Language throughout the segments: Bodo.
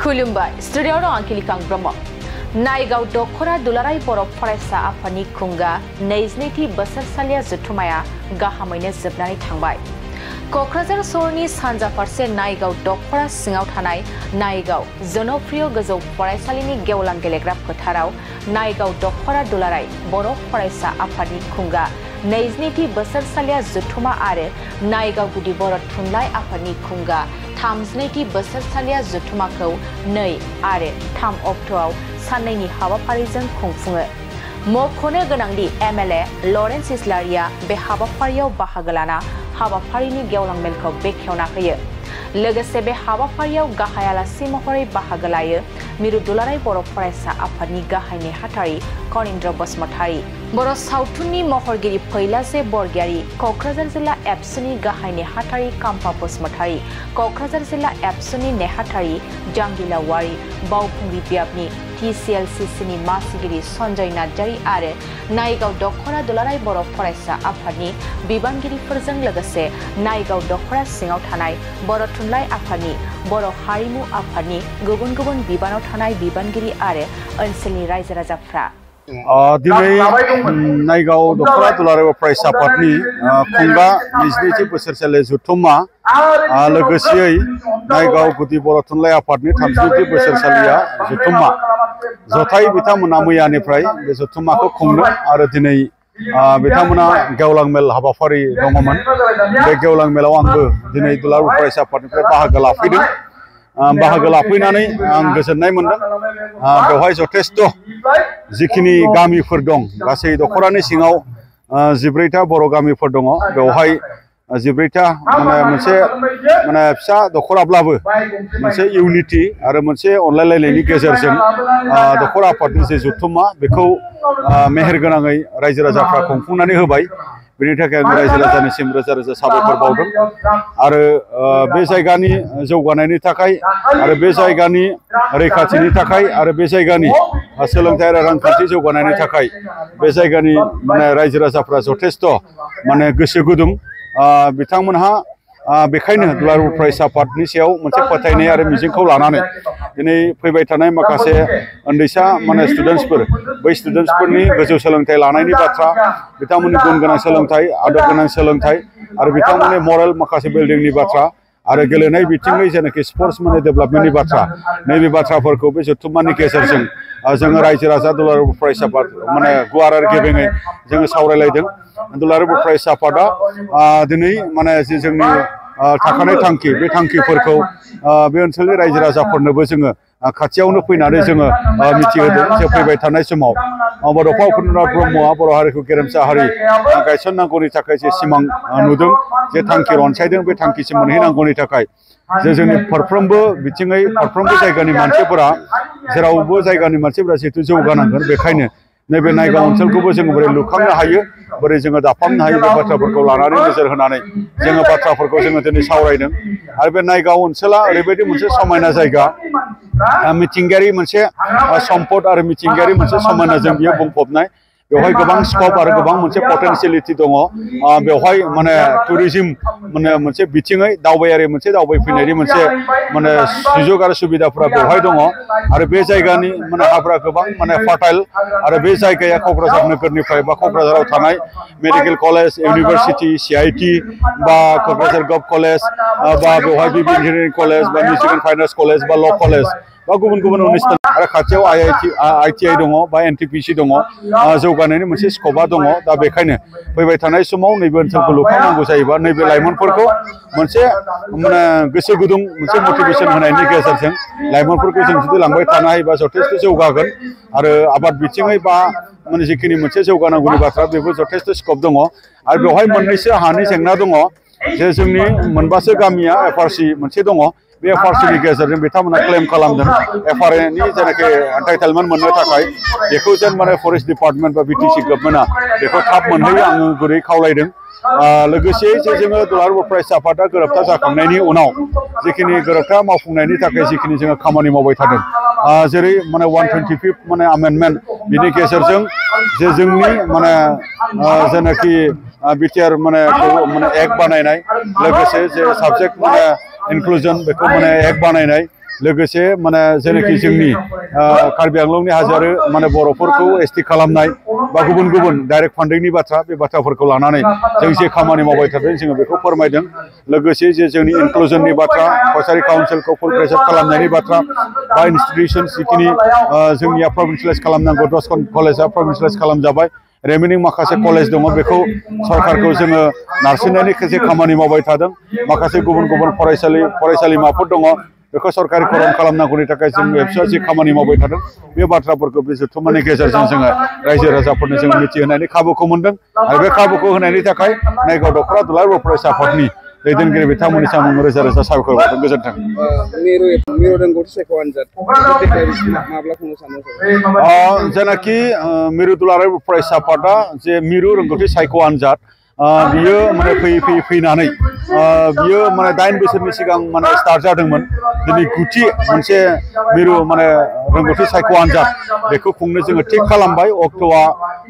खुलुमबाय स्टुडिय'आव दं आंखिलिकां ब्रह्म नायगाव दखरा दुलाराय बर' फरायसा आफादनि खुंगा 22थि बोसोरसालिया जथुमाया गाहामैनो जोबनानै थांबाय। क'क्राझार सहरनि सानजा फारसे नायगाव दखरा सिङाव थानाय नायगाव जनप्रिय गोजौ फरायसालिनि गेवलां गेलेग्रा फोथाराव नायगाव दखरा दुलाराय बर' फरायसा आफादनि खुंगा 22थि बोसोरसालिया जथुमा आरो नायगाव गुदि बर' थुनलाइ आफादनि खुंगा 32थि बोसोरसालिया जथुमाखौ 2 आरो 3 अक्ट'आव साननैनि हाबाफारिजों खुंफुङो। मख'नो गोनांदि एमएलए लरेन्स इस्लारिया बे हाबाफारियाव बाहागो लाना हाबाफारिनि गेवलां मेलखौ बेखेवना होयो। लोगोसे बे हाबाफारियाव गाहाय आलासि महरै बाहागो लायो मिरु दुलाराय बर' फरायसा आफादनि गाहाय नेहाथारि कनिन्द्र बसुमतारी, बर' सावथुननि महरगिरि फैलाजे बरगयारी, क'क्राझार जिल्ला एबसुनि गाहाय नेहाथारि काम्पा बसुमतारी, क'क्राझार जिल्ला एबसुनि नेहाथारि जांगिला वारी, बावखुंग्रि बियाबनि TCLCCनि मासिगिरि सन्जय नार्जारी आरो नायगाव दखरा दुलाराय बर' फरायसा आफादनि बिबानगिरिफोरजों लोगोसे नायगाव दखरा सिङाव थानाय बर' थुनलाइ आफादनि बर' हारिमु आफादनि गुबुन गुबुन बिबानाव थानाय बिबानगिरि आरो ओनसोलनि रायजो राजाफ्रा दिनै नायगाव दखरा दुलाराय फरायसा आफादनि खुंगा 22थि बोसोरसालि जथुमा लोगोसेयै नायगाव गुदि बर' थुनलाइ आफादनि 32थि बोसोरसालिया जथुमा जथाय बिथांमोना मैयानिफ्राय बे जथुमाखौ खुंनो आरो दिनै बिथांमोना गेवलां मेल हाबाफारि दङमोन। बे गेवलां मेलाव आंबो दिनै दुलाराय फरायसा आफादनिफ्राय बाहागो लाफैदों। बाहागो लाफैनानै आं गोजोननाय मोनदों। बेवहाय जथेस्थ' जिखिनि गामिफोर दं गासै दखरानि सिङाव 14टा बर' गामिफोर दङ। बेवहाय 14टा मोनसे फिसा दखराब्लाबो मोनसे इउनिटि आरो मोनसे अनलायलायनायनि गेजेरजों दखरा आफादनि जे जथुमा बेखौ मेहेरगोनाङै रायजो राजाफ्रा खुंफुंनानै होबाय। बेनि थाखाय आं रायजो राजानिसिम रोजा रोजा साबायखर बावदों आरो बे जायगानि जौगानायनि थाखाय आरो बे जायगानि रैखाथिनि थाखाय आरो बे जायगानि सोलोंथाइ आरो रांखान्थि जौगानायनि थाखाय बे जायगानि रायजो राजाफ्रा जथेस्थ' गोसो गुदुं। बिथांमोनहा बेखायनो दुलाराय फरायसा आफादनि सायाव मोनसे फोथायनाय आरो मिजिंखौ लानानै दिनै फैबाय थानाय माखासे उन्दैसा स्टुडेन्टसफोर बै स्टुडेन्टसफोरनि गोजौ सोलोंथाइ लानायनि बाथ्रा, बिथांमोननि गुन गोनां सोलोंथाइ, आदब गोनां सोलोंथाइ आरो बिथांमोननि मरेल माखासे बिल्डिंनि बाथ्रा आरो गेलेनाय बिथिङै जेनाखि स्पर्ट्स डेभेलपमेन्टनि बाथ्रा, नैबे बाथ्राफोरखौ बे जथुम्मानि गेजेरजों जोङो रायजो राजा दुलाराय फरायसा आफाद गुवार आरो गेबेङै जोङो सावरायलायदों। दुलाराय फरायसा आफादा दिनै जे जोंनि थाखानाय थांखि बे थांखिफोरखौ बे ओनसोलनि रायजो राजाफोरनोबो जोङो खाथियावनो फैनानै जोङो मिथिहोदों जे फैबाय थानाय समाव बड'फा उपेन्द्रनाथ ब्रह्मआ बर' हारिखौ गेरेमसा हारि गायसननांगौनि थाखाय जे सिमां नुदों, जे थांखि रनसायदों, बे थांखिसिम मोनहैनांगौनि थाखाय जे जोंनि फारफ्रोमबो बिथिङै फारफ्रोमबो जायगानि मानसिफोरा जेरावबो जायगानि मानसिफोरा जिहेतु जौगानांगोन, बेखायनो नैबे नायगाव ओनसोलखौबो जोङो बोरै लुखांनो हायो, बोरै जोङो दाफामनो हायो, बे बाथ्राफोरखौ लानानै नोजोर होनानै जोङो बाथ्राफोरखौ जोङो दिनै सावरायदों। आरो बे नायगाव ओनसोला ओरैबायदि मोनसे समायना जायगा, मिथिंगायारि मोनसे सम्पद आरो मिथिंगायारि मोनसे समायनाजों बियो बुंफबनाय। बेवहाय गोबां स्कप आरो गोबां मोनसे पटेनसियेलिटि दङ। बेवहाय टुरिज्म मोनसे बिथिङै दावबायारि मोनसे दावबायफैनायनि मोनसे सुजुग आरो सुबिदाफोरा बेवहाय दङ। आरो बे जायगानि हाफोरा गोबां फार्टाइल आरो बे जायगाया क'क्राझार नोगोरनिफ्राय बा क'क्राझाराव थानाय मेडिकेल कलेज, इउनिभारसिटि, CIT बा क'क्राझार गभ कलेज बा बेवहाय BB इन्जिनियारिं कलेज बा music and fine arts college बा ल' कलेज बा गुबुन गुबुन अनुस्थान आरो खाथियाव ITI दङ बा NTPC दङ। जौगानायनि मोनसे स्कपा दङ। दा बेखायनो फैबाय थानाय समाव नैबे ओनसोलखौ लुखांनांगौ जायोबा नैबे लाइमोनफोरखौ मोनसे गोसो गुदुं मोनसे मटिभेसन होनायनि गेजेरजों लाइमोनफोरखौ जों जुदि लांबाय थानो हायोबा जथेस्थ' जौगागोन। आरो आबाद बिथिङै बा जिखिनि मोनसे जौगानांगौनि बाथ्रा बेबो जथेस्थ' स्कप दङ। आरो बेवहाय मोननैसो हानि जेंना दङ, जे जोंनि मोनबासो गामिया FRC मोनसे दङ। बे FRCनि गेजेरजों बिथांमोना क्लेम खालामदों FRAनि जेनाखि एन्टाइटेलमेन्ट मोननो थाखाय बेखौ जेन फरेस्ट डिपार्टमेन्ट बा BTC गभर्नमेन्टआ बेखौ थाब मोनहैयो आङो गुरै खावलायदों। लोगोसे जे जोङो दुलाराय फरायसा आफादा गोरोबथा जाखांनायनि उनाव जिखिनि गोरोबथा मावफुंनायनि थाखाय जिखिनि जोङो खामानि मावबाय थादों, जेरै 125th आमेन्डमेन्ट बिनि गेजेरजों जे जोंनि जेनाखि BTR एक्ट बानायनाय, लोगोसे जे साबजेक्ट इनक्लुजन बेखौ एक्ट बानायनाय, लोगोसे माने जेनाखि जोंनि कार्बि आंलंनि हाजोआरि माने बर'फोरखौ एसटि खालामनाय बा गुबुन गुबुन डाइरेक्ट फान्डिंनि बाथ्रा बे बाथ्राफोरखौ लानानै जों जे खामानि मावबाय थादों जोङो बेखौ फोरमायदों लोगोसे जे जोंनि इनक्लुजननि बाथ्रा कचारि काउन्सिलखौ फुल प्रेसार खालामनायनि बाथ्रा बा इनस्टिटिउसन जिखिनि जोंनिया प्रभिन्सियेलाइज खालामनांगौ 10 कलेजा प्रभिन्सियेलाइज खालामजाबाय रेमेनिं माखासे कलेज दङ बेखौ सरकारखौ जोङो नारसिननायनि खायसे खामानि मावबाय थादों माखासे गुबुन गुबुन फरायसालिमाफोर दङ बेखौ सरकारि खरं खालामनांगौनि थाखाय जों एबसुआ जि खामानि मावबाय थादों बे बाथ्राफोरखौ बे जथुम्मानि गेजेरजों जोङो रायजो राजाफोरनो जों मिथिहोनायनि खाबुखौ मोनदों आरो बे खाबुखौ होनायनि थाखाय नायगाव दख'रा दुलाराय बर' फरायसा आफादनि दैदेनगिरि बिथांमोननि सायाव रोजा रोजा साबायखर बावदों गोजोन्थों। मिरु रोंगौथि सायख' आनजाद माब्ला खुंनो सानो जेनाखि मिरु दुलाराय फरायसा आफादा जे मिरु रोंगौथि सायख' आनजाद बियो माने फैनानै बियो माने 8 बोसोरनि सिगां माने स्टार्ट जादोंमोन दिनै गुथि मोनसे मिरु माने रोंगौथि सायख' आनजाद बेखौ खुंनो जोङो थिग खालामबाय अक्ट'आ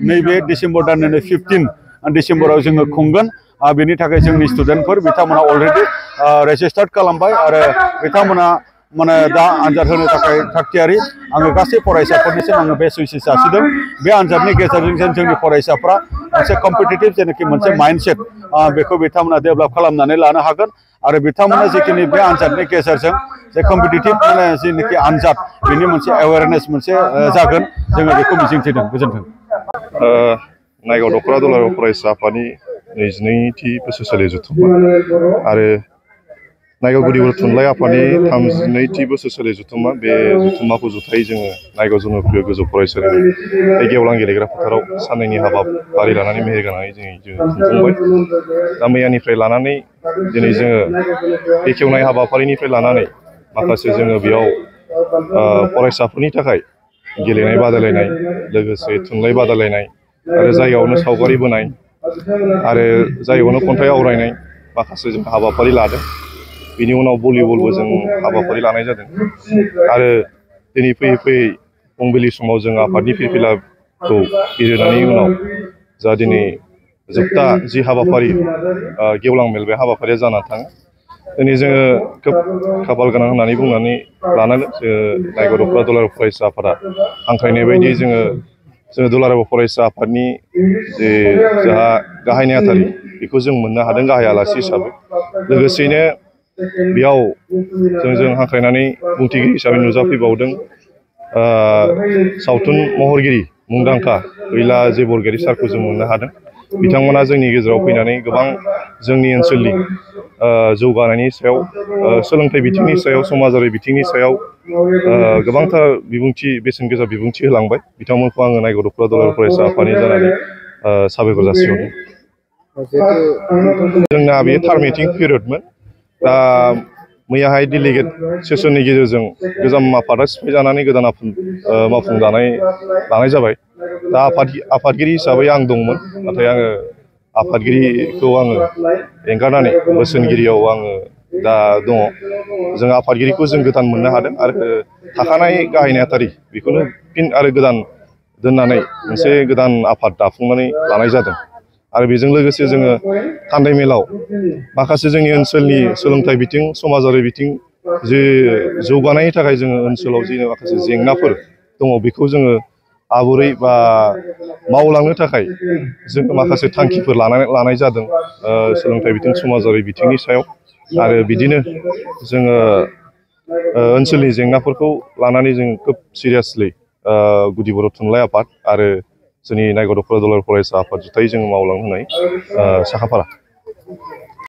नैबे डिसेम्बर दाननि 15 डिसेम्बराव जोङो खुंगोन बेनि थाखाय जोंनि स्टुडेन्टफोर बिथांमोना अलरेडि रेजिस्टार्ड खालामबाय आरो बिथांमोना माने दा आनजाद होनो थाखाय थागथियारि आङो गासै फरायसाफोरनिसिम आङो बे सुइस जासिदों बे आनजादनि गेजेरजों जोंनि फरायसाफ्रा मोनसे कम्पिटिटिभ जेनाखि मोनसे माइन्डसेट बेखौ बिथांमोना डेभेलप खालामनानै लानो हागोन आरो बिथांमोना जिखिनि बे आनजादनि गेजेरजों जे कम्पिटिटिभ माने जेनाखि आनजाद बेनि मोनसे एवेयारनेस मोनसे जागोन जोङो बेखौ मिजिंथिदों गोजोन्थों। नायगाव दख'रा दुलाराय फरायसा आफादनि 22थि बोसोरसालि जथुम्मा आरो नायगाव गुदि बर' थुनलाइ आफादनि 32थि बोसोरसालि जथुम्मा बे जथुम्माखौ जथायै जोङो नायगाव जनप्रिय गोजौ फरायसालिनि बे गेवलां गेलेग्रा फोथाराव साननैनि हाबाफारि लानानै मेहेरगानानै जोङो खुंफुंबाय दा मैयानिफ्राय लानानै दिनै जोङो बेखेवनाय हाबाफारिनिफ्राय लानानै माखासे जोङो बेयाव फरायसाफोरनि थाखाय गेलेनाय बादायलायनाय लोगोसे थुनलाइ बादायलायनाय आरो जायगायावनो सावगारि बोनाय आरो जायगायावनो खन्थाइ आवरायनाय माखासे जों हाबाफारि लादों बिनि उनाव भलिबलबो जों हाबाफारि लानाय जादों आरो दिनै फैयै फैयै फुंबिलि समाव जों आफादनि फिरफिलाखौ बिजिरनायनि उनाव जा दिनै जोबथा जि हाबाफारि गेवलां मेल बे हाबाफारिया जानानै थाङो दिनै जोङो खोब खाफाल गोनां होननानै बुंनानै लानांगोन नायगाव दख'रा दुलाराय फरायसा आफादा हांख्रायनाय बायदि जोङो दुलाराय फरायसा आफादनि जे जोंहा गाहाय नेहाथारि बेखौ जों मोननो हादों गाहाय आलासि हिसाबै लोगोसेयैनो बेयाव जों हांख्रायनानै बुंथिगिरि हिसाबै नुजाफैबावदों सावथुन महरगिरि मुंदांखा गैला जे बरगयारी सारखौ जों मोननो हादों बिथांमोना जोंनि गेजेराव फैनानै गोबां जोंनि ओनसोलनि जौगानायनि सायाव सोलोंथाइ बिथिंनि सायाव समाजारि बिथिंनि सायाव गोबांथार बिबुंथि बेसेन गोसा बिबुंथि होलांबाय बिथांमोनखौ आङो नायगाव दख'रा दुलाराय फरायसा आफादनि जानानै साबायखर जासिहरदों। जोंना बे थार्म मिटिं पिरियडमोन दा मैयाहाय डेलिगेट सेसननि गेजेरजों गोजाम आफादा सिफायजानानै गोदान मावफुं लानाय जाबाय दा आफादगिरि हिसाबै आं दंमोन नाथाय आङो आफादगिरिखौ आङो एंगारनानै बोसोनगिरियाव आङो दा दङ जों आफादगिरिखौ जों गोदान मोननो हादों आरो थाखानाय गाहाय नेहाथारि बेखौनो फिन आरो गोदान दोननानै मोनसे गोदान आफाद दाफुंनानै लानाय जादों आरो बेजों लोगोसे जोङो थान्दै मेलाव माखासे जोंनि ओनसोलनि सोलोंथाइ बिथिं समाजारि बिथिं जे जौगानायनि थाखाय जोङो ओनसोलाव जे माखासे जेंनाफोर दङ बेखौ जोङो आबुरै बा मावलांनो थाखाय जोङो माखासे थांखिफोर लानाय जादों सोलोंथाइ बिथिं समाजारि बिथिंनि सायाव आरो बिदिनो जोङो ओनसोलनि जेंनाफोरखौ लानानै जों खोब सिरियासलि गुदि बर' थुनलाइ आफाद आरो जोंनि नायगाव दख'रा दुलाराय फरायसा आफाद जुथायै जोङो मावलांनो होनाय साखाफारा